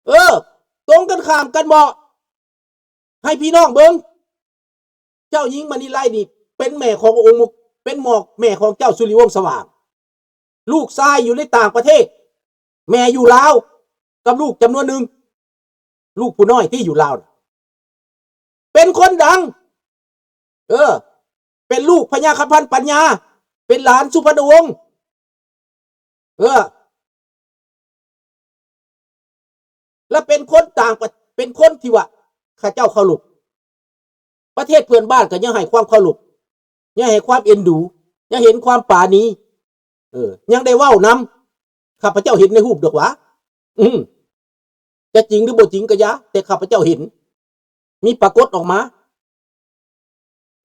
ເອີ ຕົງກັນຂ້າມກັນເບາະ ໃຫ້ພີ່ນ້ອງເບິ່ງ ເຈົ້າຍິງມະນີໄລນີ້ເປັນແມ່ຂອງອົງ ເປັນໝໍກແມ່ຂອງເຈົ້າສຸລິວົງສະຫວ່າງ ລູກຊາຍຢູ່ໃນຕ່າງປະເທດ ແມ່ຢູ່ລາວ ກັບລູກຈຳນວນໜຶ່ງ ລູກຜູ້ນ້ອຍທີ່ຢູ່ລາວນະ ເປັນຄົນດັງ ເອີ ເປັນລູກພະຍາຄຳພັນປັນຍາ ເປັນຫຼານສຸພັນນະວົງ ເອີ ແລະເປັນຄົນຕ່າງປະ ເປັນຄົນທີ່ວ່າເຂົາເຈົ້າເຄົາລົບ ປະເທດເພື່ອນບ້ານກໍຍັງໃຫ້ຄວາມເຄົາລົບ ຍັງໃຫ້ຄວາມເອັນດູ ຍັງເຫັນຄວາມປານີ ເອີ ຍັງໄດ້ເວົ້ານຳ ຂ້າພະເຈົ້າເຫັນໃນຮູບດອກຫວາ ອືມ ຈະຈິງຫຼືບໍ່ຈິງກໍຢ່າ ແຕ່ຂ້າພະເຈົ້າເຫັນ ມີປາກົດອອກມາ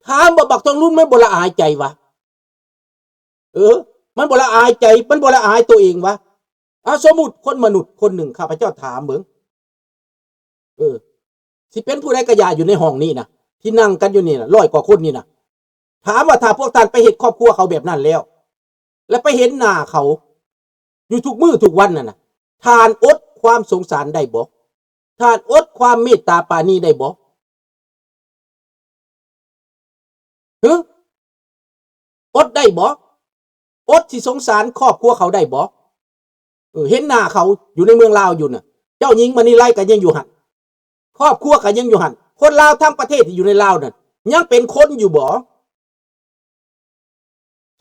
ຖາມວ່າບັກທອງລຸນມັນບໍ່ລະອາຍໃຈຫວາ? ເອີ ມັນບໍ່ລະອາຍໃຈ ມັນບໍ່ລະອາຍໂຕເອງຫວາ? ອາ ສົມມຸດຄົນມະນຸດຄົນໜຶ່ງ ຂ້າພະເຈົ້າຖາມເບິ່ງ ເອີ ຊິເປັນຜູ້ໃດກະຢ່າ ຢູ່ໃນຫ້ອງນີ້ນະ ທີ່ນັ່ງກັນຢູ່ນີ້ນະ ຮ້ອຍກວ່າຄົນນີ້ນະ ຖາມວ່າຖ້າພວກທ່ານໄປເຮັດຄອບຄົວເຂົາແບບນັ້ນແລ້ວ ແລະໄປເຫັນໜ້າເຂົາຢູ່ທຸກມື້ທຸກວັນນັ້ນນະ ທ່ານອົດຄວາມສົງສານໄດ້ບໍ່? ທ່ານອົດຄວາມເມດຕາປານີໄດ້ບໍ່? ຮຶ? ອົດໄດ້ບໍ່? ອົດຊິສົງສານຄອບຄົວເຂົາໄດ້ບໍ່? ເອີ ເຫັນໜ້າເຂົາຢູ່ໃນເມືອງລາວຢູ່ນະ ເຈົ້າຍິງມະນີໄລກໍຍັງຢູ່ຫັ້ນ ຄອບຄົວກໍຍັງຢູ່ຫັ້ນ ຄົນລາວທັງປະເທດທີ່ຢູ່ໃນລາວນັ້ນ ຍັງເປັນຄົນຢູ່ບໍ່?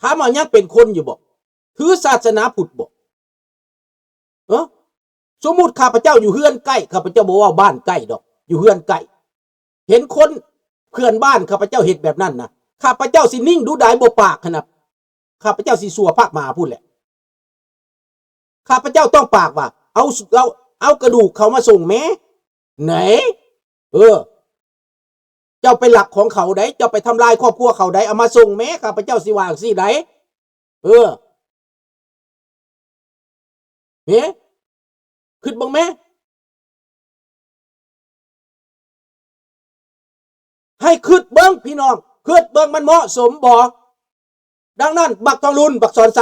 ຖາມວ່າຍັງເປັນຄົນຢູ່ບໍ່? ຖືສາສະໜາພຸດບໍ່? ເອີ ສົມມຸດຂ້າພະເຈົ້າຢູ່ເຮືອນໃກ້ ຂ້າພະເຈົ້າບໍ່ເວົ້າບ້ານໃກ້ດອກ ຢູ່ເຮືອນໃກ້ ເຫັນຄົນເພື່ອນບ້ານຂ້າພະເຈົ້າເຮັດແບບນັ້ນນະ ຂ້າພະເຈົ້າຊິນິ່ງດຸດາຍບໍ່ປາກຫັ້ນນະ ຂ້າພະເຈົ້າຊິຊົ່ວພາກໝາພຸ້ນແຫຼະ ຂ້າພະເຈົ້າຕ້ອງປາກວ່າ ເອົາ ເອົາ ເອົາກະດູກເຂົາມາສົ່ງແມ້ ແໜ ເອີ ເຈົ້າໄປລັກຂອງເຂົາໃດ໋ ເຈົ້າໄປທຳລາຍຄອບຄົວເຂົາໃດ໋ ເອົາມາສົ່ງແມ້ ຂ້າພະເຈົ້າຊິວ່າຈັ່ງຊີ້ໃດ໋ ເອີ ເອີ ຄິດເບິ່ງແມ້ ໃຫ້ຄິດເບິ່ງພີ່ນ້ອງ ຄິດເບິ່ງມັນເໝາະສົມບໍ່? ດັ່ງນັ້ນ ບັກທອງລຸນ ບັກສອນໄຊ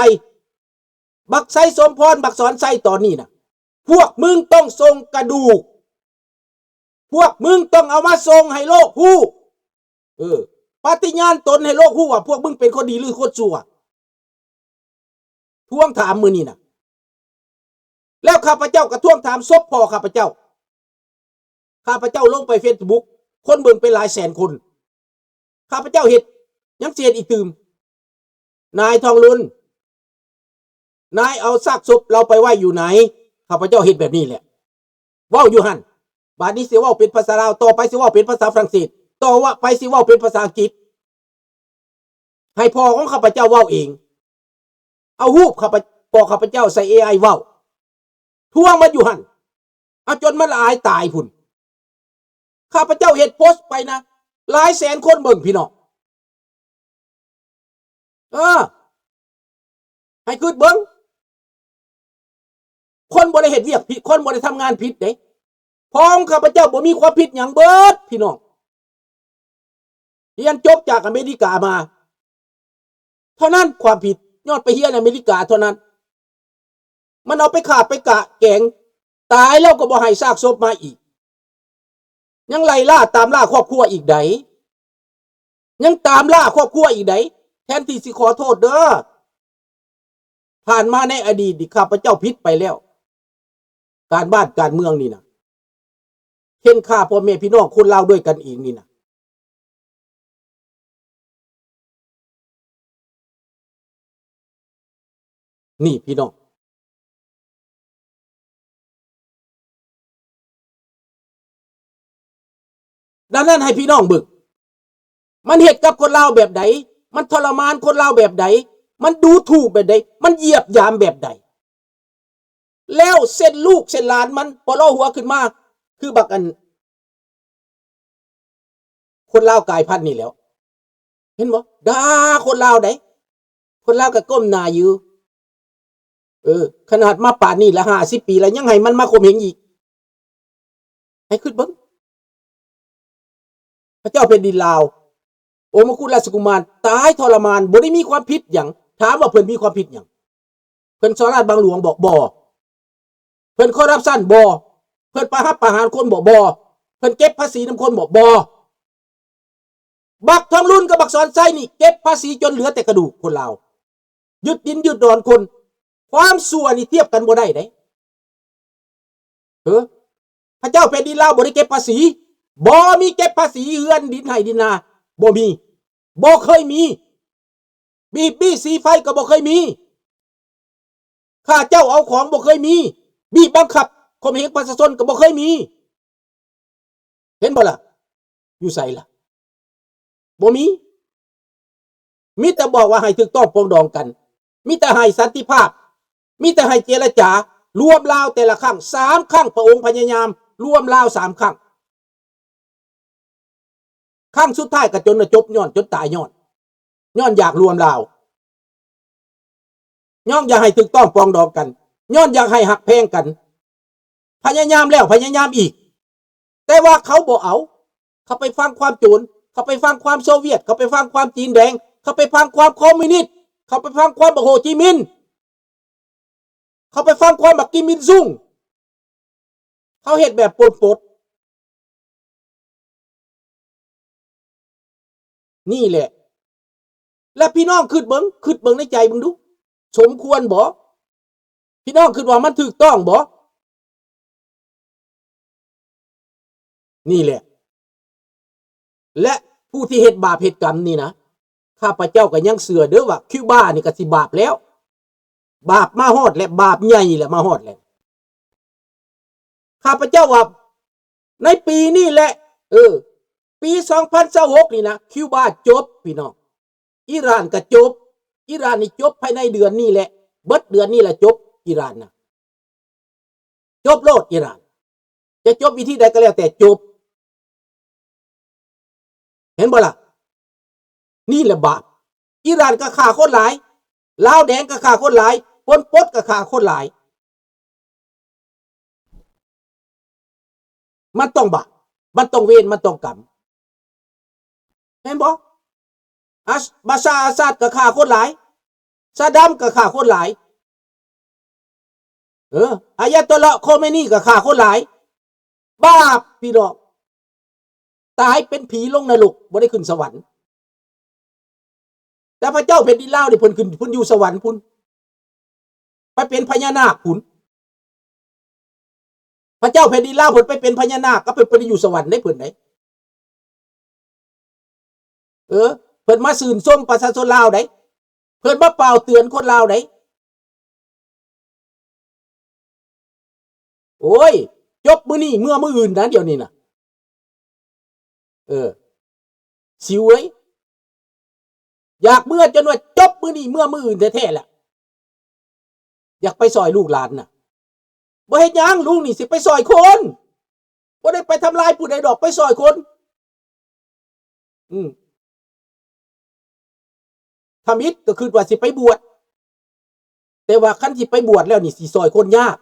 ບັກໄຊສົມພອນ ບັກສອນໄຊ ຕອນນີ້ນະ ພວກມຶງຕ້ອງສົ່ງກະດູກ ພວກມຶງຕ້ອງເອົາມາສົ່ງໃຫ້ໂລກຮູ້ ເອີ ປະຕິຍານຕົນໃຫ້ໂລກຮູ້ວ່າພວກມຶງເປັນຄົນດີຫຼືຄົນຊົ່ວ ທວງຖາມມື້ນີ້ນະ ແລ້ວຂ້າພະເຈົ້າກໍທວງຖາມສົບພໍ່ຂ້າພະເຈົ້າ ຂ້າພະເຈົ້າລົງໄປເຟສບຸກ ຄົນເບິ່ງເປັນຫຼາຍແສນຄົນ ຂ້າພະເຈົ້າເຮັດ ຍັງຊິເຮັດອີກຕື່ມ ນາຍທອງລຸນ ນາຍເອົາຊາກສົບລາວໄປໄວ້ຢູ່ໃນ? ຂ້າພະເຈົ້າເຮັດແບບນີ້ແຫຼະ ເວົ້າຢູ່ຫັ້ນ ບາດນີ້ຊິເວົ້າເປັນພາສາລາວ ຕໍ່ໄປຊິເວົ້າເປັນພາສາຝຣັ່ງເສດ ຕໍ່ໄປຊິເວົ້າເປັນພາສາອັງກິດ ໃຫ້ພໍ່ຂອງຂ້າພະເຈົ້າເວົ້າເອງ ເອົາຮູບຂ້າພະ ພໍ່ຂ້າພະເຈົ້າໃສ່ເອໄອເວົ້າ ທວງມັນຢູ່ຫັ້ນ ເອົາຈົນມັນລະອາຍຕາຍພຸ້ນ ຂ້າພະເຈົ້າເຮັດໂພສໄປນະ ຫຼາຍແສນຄົນເບິ່ງພີ່ນ້ອງ ເອີ ໃຫ້ຄິດເບິ່ງ ຄົນບໍ່ໄດ້ເຮັດວຽກຜິດ ຄົນບໍ່ໄດ້ທຳງານຜິດເດ້ ພໍ່ຂອງຂ້າພະເຈົ້າບໍ່ມີຄວາມຜິດຫຍັງເບີດພີ່ນ້ອງ ຮຽນຈົບຈາກອາເມລິກາມາ ເທົ່ານັ້ນຄວາມຜິດ ຍ້ອນໄປຮຽນອາເມລິກາເທົ່ານັ້ນ ມັນເອົາໄປຂ້າໄປກະແກງ ຕາຍແລ້ວກໍບໍ່ໃຫ້ຊາກສົບມາອີກ ຍັງໄລ່ລ່າຕາມລ່າຄອບຄົວອີກໃດ ຍັງຕາມລ່າຄອບຄົວອີກໃດ ແທນທີ່ຊິຂໍໂທດເດີ ຜ່ານມາໃນອະດີດນີ້ ຂ້າພະເຈົ້າຜິດໄປແລ້ວ ການບ້ານການເມືອງນີ້ນະ ເຫັນຂ້າພໍ່ແມ່ພີ່ນ້ອງຄົນລາວດ້ວຍກັນເອງນີ້ນະ ນີ້ພີ່ນ້ອງ ດັ່ງນັ້ນໃຫ້ພີ່ນ້ອງເບິ່ງ ມັນເຮັດກັບຄົນລາວແບບໃດ ມັນທໍລະມານຄົນລາວແບບໃດ ມັນດູຖູກແບບໃດ ມັນຢຽບຢາມແບບໃດ ແລ້ວເຊັ່ນລູກເຊັ່ນຫຼານມັນພໍເລາະຫົວຂຶ້ນມາ ຄືບັກອັນ ຄົນລາວກາຍພັນນີ້ແຫຼ້ວ ເຫັນບໍ່ ດ່າຄົນລາວໃດ໋ ຄົນລາວກໍກົ້ມໜ້າຢູ່ ເອີ ຂະໜາດມາປານນີ້ລະ ຫ້າສິບປີລະ ຍັງໃຫ້ມັນມາຂົ່ມເຫັງອີກ ໃຫ້ຄິດເບິ່ງ ພະເຈົ້າແຜ່ນດິນລາວ ໂອມະກຸດລາຊະກຸມານ ຕາຍທໍລະມານ ບໍ່ໄດ້ມີຄວາມຜິດຫຍັງ ຖາມວ່າເພິ່ນມີຄວາມຜິດຫຍັງ? ເພິ່ນສໍ້ລາດບັງຫຼວງບໍ? ບໍ່. ເພິ່ນຄໍຣັບຊັນ? ບໍ່. ພິ່ນປະຫັບປະຫານຄົນບໍ່? ບໍ່. ເພິ່ນເກັບພາສີນຳຄົນບໍ່? ບໍ່. ບັກທອງລຸນກັບບັກສອນໄຊນີ້ເກັບພາສີຈົນເຫຼືອແຕ່ກະດູກຄົນລາວ ຍຶດດິນຍຶດດອນຄົນ. ຄວາມຊົ່ວນີ້ທຽບກັນບໍ່ໄດ້ເດ້. ເອີ ພະເຈົ້າແຜ່ນດິນລາວບໍ່ໄດ້ເກັບພາສີ, ບໍ່ມີເກັບພາສີເຮືອນດິນໄຮ່ດິນນາ ບໍ່ມີ, ບໍ່ເຄີຍມີ. ບີບບີສີໄຟກໍບໍ່ເຄີຍມີ, ຂ້າເຈົ້າເອົາຂອງບໍ່ເຄີຍມີ, ບີບບັງຄັບຂົ່ມເຫງປະຊາຊົນກໍບໍ່ເຄີຍມີ. ເຫັນບໍ່ລະ? ຢູ່ໃສລະ? ບໍ່ມີ. ມີແຕ່ບອກວ່າໃຫ້ຖືກຕ້ອງປອງດອງກັນ, ມີແຕ່ໃຫ້ສັນຕິພາບ, ມີແຕ່ໃຫ້ເຈລະຈາ. ລວມລາວແຕ່ລະຄັ້ງສາມຄັ້ງ, ພະອົງພະຍາຍາມລວມລາວສາມຄັ້ງ. ຄັ້ງສຸດທ້າຍກໍຈົນວ່າຈົບຍ້ອນ, ຈົນຕາຍຍ້ອນ, ຍ້ອນຢາກລວມລາວ, ຍ້ອນຢາກໃຫ້ຖືກຕ້ອງປອງດອງກັນ, ຍ້ອນຢາກໃຫ້ຮັກແພງກັນ. ພະຍາຍາມແລ້ວພະຍາຍາມອີກ, ແຕ່ວ່າເຂົາບໍ່ເອົາ. ເຂົາໄປຟັງຄວາມໂຈນ, ເຂົາໄປຟັງຄວາມໂຊວຽດ, ເຂົາໄປຟັງຄວາມຈີນແດງ, ເຂົາໄປຟັງຄວາມຄອມມິວນິດ, ເຂົາໄປຟັງຄວາມບັກໂຮຈິມິນ, ເຂົາໄປຟັງຄວາມບັກກິມອິນຊຸງ. ເຂົາເຮັດແບບປົນປົດ. ນີ້ແຫຼະ. ແລະ ພີ່ນ້ອງຄິດເບິ່ງ, ຄິດເບິ່ງໃນໃຈເບິ່ງດູ, ສົມຄວນບໍ່? ພີ່ນ້ອງຄິດວ່າມັນຖືກຕ້ອງບໍ່? ນີ້ແຫຼະ. ແລະ ຜູ້ທີ່ເຮັດບາບເຮັດກຳນີ້ນະ, ຂ້າພະເຈົ້າກໍຍັງເຊື່ອເດີວ່າ ຄິວບານີ້ກໍຊິບາບແລ້ວ. ບາບມາຮອດແລ້ວ, ບາບໃຫຍ່ແລ້ວ, ມາຮອດແລ້ວ. ຂ້າພະເຈົ້າວ່າໃນປີນີ້ແຫຼະ, ເອີ, ປີສອງພັນຊາວຫົກນີ້ນະ, ຄິວບາຈົບ, ພີ່ນ້ອງ. ອີຣານກໍຈົບ. ອີຣານນີ້ຈົບພາຍໃນເດືອນນີ້ແຫຼະ, ເບິດເດືອນນີ້ລະຈົບ, ອີຣານນະ. ຈົບໂລດອີຣານ. ຈະຈົບວິທີໃດກໍແລ້ວແຕ່ຈົບ. ເຫັນບໍ່ລະ? ນີ້ແຫຼະບາບ. ອີຣານກໍຂ້າຄົນຫຼາຍ, ລາວແດງກໍຂ້າຄົນຫຼາຍ, ປົນປົດກໍຂ້າຄົນຫຼາຍ. ມັນຕ້ອງບາບ, ມັນຕ້ອງເວນ, ມັນຕ້ອງກຳ. ແມ່ນບໍ່? ອາ ບາຊາອາຊາດກໍຂ້າຄົນຫຼາຍ, ຊາດຳກໍຂ້າຄົນຫຼາຍ, ເອີ ອາຍາໂຕລາ ໂຄເມນີກໍຂ້າຄົນຫຼາຍ. ບາບ ພີ່ນ້ອງ, ຕາຍເປັນຜີລົງນະລົກ, ບໍ່ໄດ້ຂຶ້ນສະຫວັນ. ແຕ່ພະເຈົ້າແຜ່ນດິນລາວນີ້ ເພິ່ນຂຶ້ນ, ເພິ່ນຢູ່ສະຫວັນພຸ້ນ, ໄປເປັນພະຍານາກພຸ້ນ. ພະເຈົ້າແຜ່ນດິນລາວເພິ່ນໄປເປັນພະຍານາກ, ກໍເພິ່ນບໍ່ໄດ້ຢູ່ສະຫວັນເດ້ເພິ່ນເດ້. ເອີ ເພິ່ນມາຊື່ນຊົມປະຊາຊົນລາວເດ້, ເພິ່ນມາກ່າວເຕືອນຄົນລາວເດ້. ໂອ້ຍ, ຈົບມື້ນີ້ເມືອມື້ອື່ນນະ, ດຽວນີ້ນະ. ເອີ ຊິວເອີຍ, ຢາກເມືອຈົນວ່າຈົບມື້ນີ້ເມືອມື້ອື່ນແທ້ໆລະ. ຢາກໄປຊ່ອຍລູກຫຼານນະ. ບໍ່ເຮັດຫຍັງ, ລຸງນີ້ຊິໄປຊ່ອຍຄົນ, ບໍ່ໄດ້ໄປທຳລາຍຜູ້ໃດດອກ, ໄປຊ່ອຍຄົນ. ອືມ ທຳອິດກໍຄິດວ່າຊິໄປບວດ, ແຕ່ວ່າຄັນຊິໄປບວດແລ້ວນີ້ ຊິຊ່ອຍຄົນຍາກ.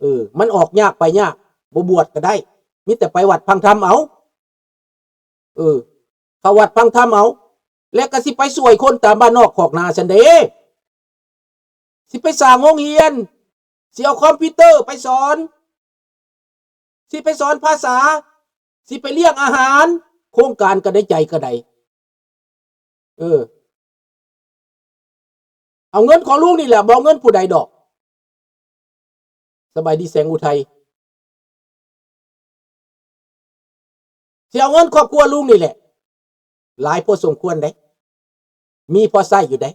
ເອີ ມັນອອກຍາກໄປຍາກ, ບໍ່ບວດກໍໄດ້, ມີແຕ່ໄປວັດຟັງທຳເອົາ. ເອີ ເຂົ້າວັດຟັງທຳເອົາ, ແລ້ວກໍຊິໄປຊ່ວຍຄົນຕາມບ້ານນອກຄອກນາຊັ້ນເດ້. ຊິໄປສ້າງໂຮງຮຽນ, ຊິເອົາຄອມພິວເຕີໄປສອນ, ຊິໄປສອນພາສາ, ຊິໄປລ້ຽງອາຫານ, ໂຄງການກໍໄດ້ໃຈກໍໄດ້. ເອີ ເອົາເງິນຂອງລຸງນີ້ແຫຼະ, ບໍ່ເອົາເງິນຜູ້ໃດດອກ. ສະບາຍດີແສງອຸໄທ. ຊິເອົາເງິນຄອບຄົວລຸງນີ້ແຫຼະ, ຫຼາຍພໍສົມຄວນເດ້, ມີພໍໃຊ້ຢູ່ເດ້.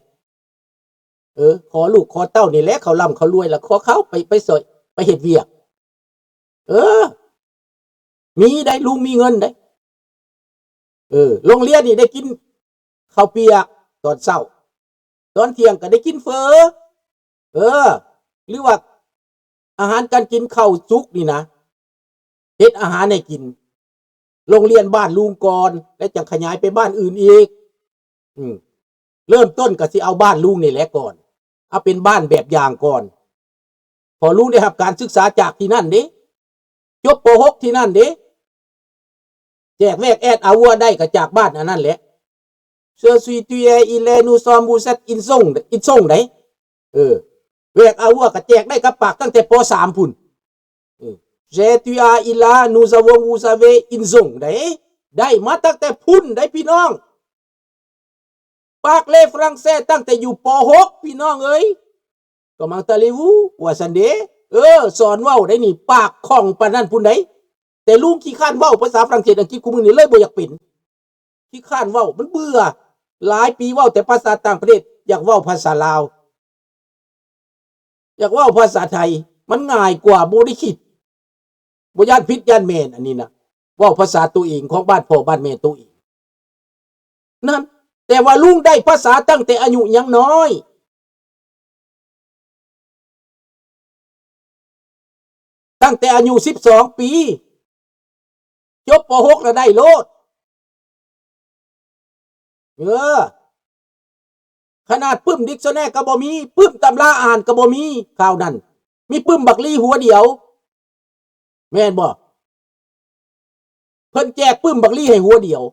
ເອີ ຂໍລູກຂໍເຕົ້ານີ້ແຫຼະ, ເຂົາລ່ຳເຂົາລວຍລະ ຂໍເຂົາໄປ, ໄປຊ່ອຍ, ໄປເຮັດວຽກ. ເອີ ມີໄດ໋, ລຸງມີເງິນໄດ໋. ເອີ ໂຮງຮຽນນີ້ໄດ້ກິນເຂົ້າປຽກຕອນເຊົ້າ, ຕອນທ່ຽງກໍໄດ້ກິນເຝີ. ເອີ ຫຼືວ່າອາຫານການກິນ, ເຂົ້າສຸກນີ້ນະ, ເຮັດອາຫານໃຫ້ກິນ. ໂຮງຮຽນບ້ານລຸງກ່ອນ ແລ້ວຈັ່ງຂະຫຍາຍໄປບ້ານອື່ນອີກ. ອືມ ເລີ່ມຕົ້ນກໍຊິເອົາບ້ານລຸງນີ້ແຫຼະກ່ອນ, ເອົາເປັນບ້ານແບບຢ່າງກ່ອນ. ເພາະລຸງໄດ້ຮັບການສຶກສາຈາກທີ່ນັ້ນເດ້, ຈົບ ປໍຫົກ ທີ່ນັ້ນເດ້. ແຈກແວກແອດອາວັວໄດ້ກໍຈາກບ້ານອັນນັ້ນແຫຼະ. ເຊື່ອຊຸຍຕຸຍແອ ອີແລນູຊອມບູແຊັດ ອິນຊົງ ອິນຊົງໄດ໋. ເອີ ແວກອາວັວກໍແຈກໄດ້ກັບປາກຕັ້ງແຕ່ ປໍສາມ ພຸ້ນ. ເອີ J'ai tu as il a nous avons vous avez ils ont ໄດ້ ໄດ້ມາຕັ້ງແຕ່ພຸ້ນໄດ້ພີ່ນ້ອງ. ປາກເລຝຣັ່ງເສດຕັ້ງແຕ່ຢູ່ ປໍຫົກ ພີ່ນ້ອງເອີຍ. Comment allez-vous ວ່າຊັ້ນເດ. ເອີ ສອນເວົ້າໄດ້ນີ້ ປາກຄ່ອງປານນັ້ນພຸ້ນໃດ. ແຕ່ລຸງຂີ້ຄ້ານເວົ້າພາສາຝຣັ່ງເສດ ອັງກິດ ຄູ່ມື້ນີ້ເລີຍບໍ່ຢາກເປັນ. ຂີ້ຄ້ານເວົ້າ ມັນເບື່ອ. ຫຼາຍປີເວົ້າແຕ່ພາສາຕ່າງປະເທດ ຢາກເວົ້າພາສາລາວ. ຢາກເວົ້າພາສາໄທ ມັນງ່າຍກວ່າ ບໍ່ໄດ້ຄິດ ບໍ່ຢ້ານຜິດຢ້ານແມ່ນ. ອັນນີ້ນະ ເວົ້າພາສາໂຕເອງ ຂອງບ້ານພໍ່ບ້ານແມ່ໂຕເອງນັ້ນ. ແຕ່ວ່າລຸງໄດ້ພາສາຕັ້ງແຕ່ອາຍຸຍັງນ້ອຍ ຕັ້ງແຕ່ອາຍຸສິບສອງປີ ຈົບ ປໍຫົກ ລະໄດ້ໂລດ. ເອີ ຂະໜາດປຶ້ມດິກຊັນແນກໍບໍ່ມີ ປຶ້ມຕຳລາອ່ານກໍບໍ່ມີ. ຄາວນັ້ນມີປຶ້ມບັກລີຫົວດຽວ ແມ່ນບໍ່? ເພິ່ນແຈກປຶ້ມບັກລີໃຫ້ຫົວດຽວ.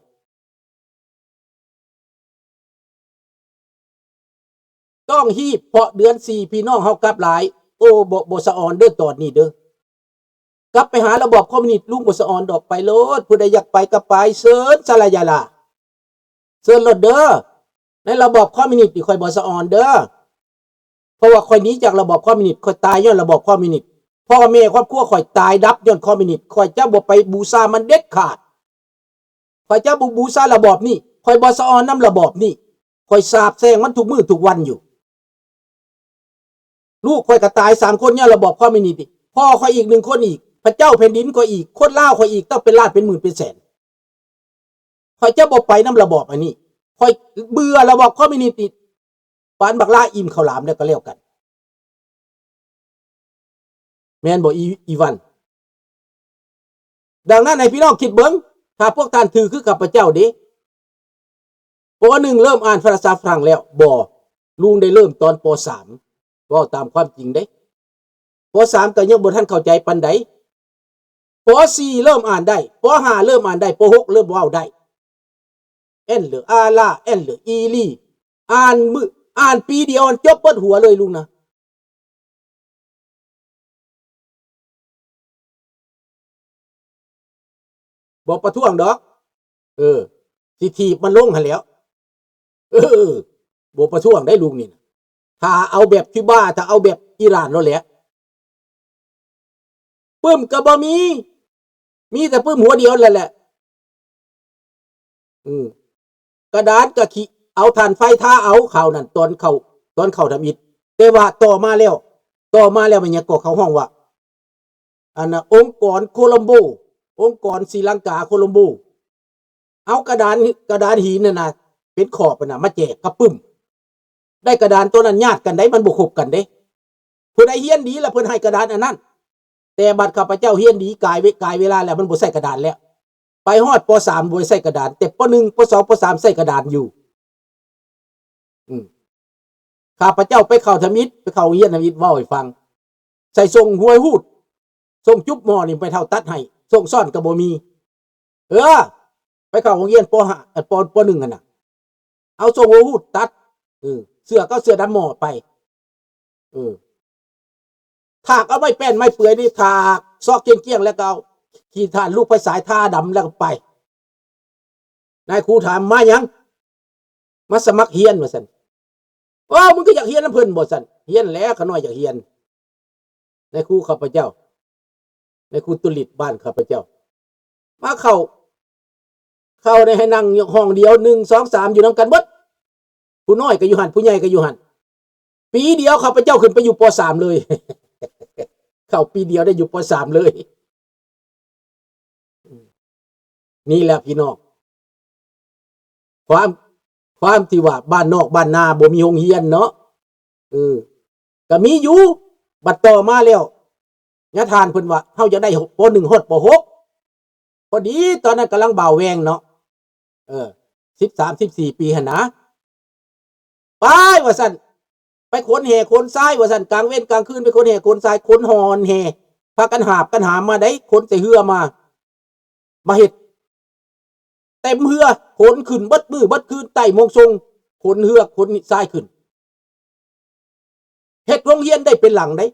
ຕ້ອງຮີບ ເພາະເດືອນສີ່ພີ່ນ້ອງເຮົາກັບຫຼາຍ. ໂອ້ ບໍ່ ບໍ່ສະອອນເດີຕອນນີ້ເດີ. ກັບໄປຫາລະບອບຄອມມິວນິດ ລຸງບໍ່ສະອອນດອກ. ໄປໂລດ ຜູ້ໃດຢາກໄປກໍໄປ ເຊີນສະລະຢາລາ ເຊີນໂລດເດີ. ໃນລະບອບຄອມມິວນິດນີ້ ຂ້ອຍບໍ່ສະອອນເດີ. ເພາະວ່າຂ້ອຍໜີຈາກລະບອບຄອມມິວນິດ ຂ້ອຍຕາຍຍ້ອນລະບອບຄອມມິວນິດ. ພໍ່ແມ່ຄອບຄົວຂ້ອຍຕາຍດັບຍ້ອນຄອມມິວນິດ. ຂ້ອຍຈະບໍ່ໄປບູຊາມັນເດັດຂາດ. ຂ້ອຍຈະບໍ່ບູຊາລະບອບນີ້. ຂ້ອຍບໍ່ສະອອນນຳລະບອບນີ້. ຂ້ອຍສາບແຊ່ງມັນທຸກມື້ທຸກວັນຢູ່. ລູກຂ້ອຍກໍຕາຍສາມຄົນຍ້ອນລະບອບຄອມມິວນິດນີ້. ພໍ່ຂ້ອຍອີກໜຶ່ງຄົນອີກ. ພະເຈົ້າແຜ່ນດິນຂ້ອຍອີກ. ຄົນລາວຂ້ອຍອີກ ຕັ້ງເປັນລ້ານເປັນໝື່ນເປັນແສນ. ຂ້ອຍຈະບໍ່ໄປນຳລະບອບອັນນີ້. ຂ້ອຍເບື່ອລະບອບຄອມມິວນິດນີ້ ປານບັກຫຼ້າອີ່ມເຂົ້າຫຼາມແລ້ວກໍແລ້ວກັນ. ແມ່ນບໍ່ ອີ ອີວັນ? ດັ່ງນັ້ນໃຫ້ພີ່ນ້ອງຄິດເບິ່ງ ຖ້າພວກທ່ານຖືກຄືຂ້າພະເຈົ້າເດ. ປໍໜຶ່ງເລີ່ມອ່ານພາສາຝຣັ່ງແລ້ວ? ບໍ່. ລຸງໄດ້ເລີ່ມຕອນ ປໍສາມ ເວົ້າຕາມຄວາມຈິງເດ້. ປໍສາມກໍຍັງບໍ່ທັນເຂົ້າໃຈປານໃດ. ປໍສີ່ເລີ່ມອ່ານໄດ້. ປໍຫ້າເລີ່ມອ່ານໄດ້. ປໍຫົກເລີ່ມເວົ້າໄດ້. ແອນເລີ ອາລາ ແອນເລີ ອີລີ ອ່ານມື້ ອ່ານປີດຽວ ຈົບເບິດຫົວເລີຍລຸງນະ. ບໍ່ປະທ້ວງດອກ. ເອີ ຊິຖີບມັນລົງຫັ້ນແຫຼ້ວ. ເອີ ບໍ່ປະທ້ວງໄດ້ລຸງນີ້ນະ. ຖ້າເອົາແບບຄິວບາ ຖ້າເອົາແບບອີຣານໂລດແຫຼະ. ປຶ້ມກໍບໍ່ມີ ມີແຕ່ປຶ້ມຫົວດຽວນັ້ນແຫຼະ. ອືມ ກະດານກະຂີ້ ເອົາຖ່ານໄຟທາເອົາ ຄາວນັ້ນຕອນເຂົ້າ ຕອນເຂົ້າທຳອິດ. ແຕ່ວ່າຕໍ່ມາແລ້ວ ຕໍ່ມາແລ້ວແມ່ນຫຍັງກໍເຂົາຮ້ອງວ່າ ອັນນ່າ ອົງກອນໂຄລັມໂບ ອົງກອນສີລັງກາໂຄລັມໂບ ເອົາກະດານ ກະດານຫີນນັ້ນນະ ເປັນຂອບຫັ້ນນະ ມາແຈກກັບປຶ້ມ. ໄດ້ກະດານໂຕນັ້ນຍາດກັນໄດ໋ ມັນບໍ່ຄົບກັນເດ້. ຜູ້ໃດຮຽນດີລະເພິ່ນໃຫ້ກະດານອັນນັ້ນ. ແຕ່ບັດຂ້າພະເຈົ້າຮຽນດີກາຍເວ ກາຍເວລາແລ້ວ ມັນບໍ່ໃຊ້ກະດານແລ້ວ. ໄປຮອດ ປໍສາມ ບໍ່ໄດ້ໃຊ້ກະດານ, ແຕ່ ປໍໜຶ່ງ ປໍສອງ ປໍສາມ ໃຊ້ກະດານຢູ່. ອືມ ຂ້າພະເຈົ້າໄປເຂົ້າທຳອິດ ໄປເຂົ້າໂຮງຮຽນທຳອິດ ເວົ້າໃຫ້ຟັງ ໃສ່ສົ້ງຫົວຫູດ ສົ້ງຈຸບໝໍ້ນີ້ ແມ່ເຖົ້າຕັດໃຫ້ ສົ້ງຊ້ອນກໍບໍ່ມີ. ເອີ ໄປເຂົ້າໂຮງຮຽນ ປໍຫ້າ ປໍ ປໍໜຶ່ງຫັ້ນນະ ເອົາສົ້ງຫົວຫູດຕັດ ເອີ ເສື້ອກໍເສື້ອດຳໝໍ້ໄປ. ເອີ ຖາກເອົາໄມ້ແປ້ນໄມ້ເປືອຍນີ້ ຖາກຊອກກ້ຽງໆ ແລ້ວກໍເອົາຂີ້ຖ່ານລູກໄຟສາຍທາດຳ ແລ້ວກໍໄປ. ນາຍຄູຖາມ ມາຫຍັງ? ມາສະໝັກຮຽນ ວ່າຊັ້ນ. ໂອ້ ມຶງກໍຢາກຮຽນນຳເພິ່ນບໍ່ຊັ້ນ? ຮຽນແຫຼະ ຂ້ານ້ອຍຢາກຮຽນ. ນາຍຄູຂ້າພະເຈົ້າ ນາຍຄູຕຸລິດບ້ານຂ້າພະເຈົ້າ ມາເຂົ້າ ເຂົ້າໃນໃຫ້ນັ່ງຫ້ອງດຽວ ໜຶ່ງ ສອງ ສາມ ຢູ່ນຳກັນເບິດ. ຜູ້ນ້ອຍກໍຢູ່ຫັ້ນ ຜູ້ໃຫຍ່ກໍຢູ່ຫັ້ນ. ປີດຽວຂ້າພະເຈົ້າຂຶ້ນໄປຢູ່ ປໍສາມ ເລີຍ. ເຂົ້າປີດຽວໄດ້ຢູ່ ປໍສາມ ເລີຍ. ນີ້ແຫຼະພີ່ນ້ອງ ຄວາມ ຄວາມທີ່ວ່າບ້ານນອກບ້ານນາບໍ່ມີໂຮງຮຽນເນາະ. ເອີ ກໍມີຢູ່ ບັດຕໍ່ມາແລ້ວ ຍາທ່ານເພິ່ນວ່າ ເຮົາຢາກໄດ້ ປໍໜຶ່ງ ຮອດ ປໍຫົກ. ພໍດີຕອນນັ້ນກຳລັງບ່າວແວງເນາະ ເອີ ສິບສາມ ສິບສີ່ ປີຫັ້ນນະ. ໄປ ວ່າຊັ້ນ ໄປຂົນແຮ່ຂົນຊາຍ ວ່າຊັ້ນ. ກາງເວັນກາງຄືນໄປຂົນແຮ່ຂົນຊາຍ ຂົນຮ່ອນແຮ່ ພາກັນຫາບກັນຫາມມາໄດ໋ ຂົນໃສ່ເຮືອມາ ມາເຮັດ ເຕັມເຮືອ ຂົນຂຶ້ນເບິດມື້ເບິດຄືນ ໃຕ້ໂມງຊົງ ຂົນເຮືອຂົນຊາຍຂຶ້ນ. ເຮັດໂຮງຮຽນໄດ້ເປັນຫຼັງເດ້.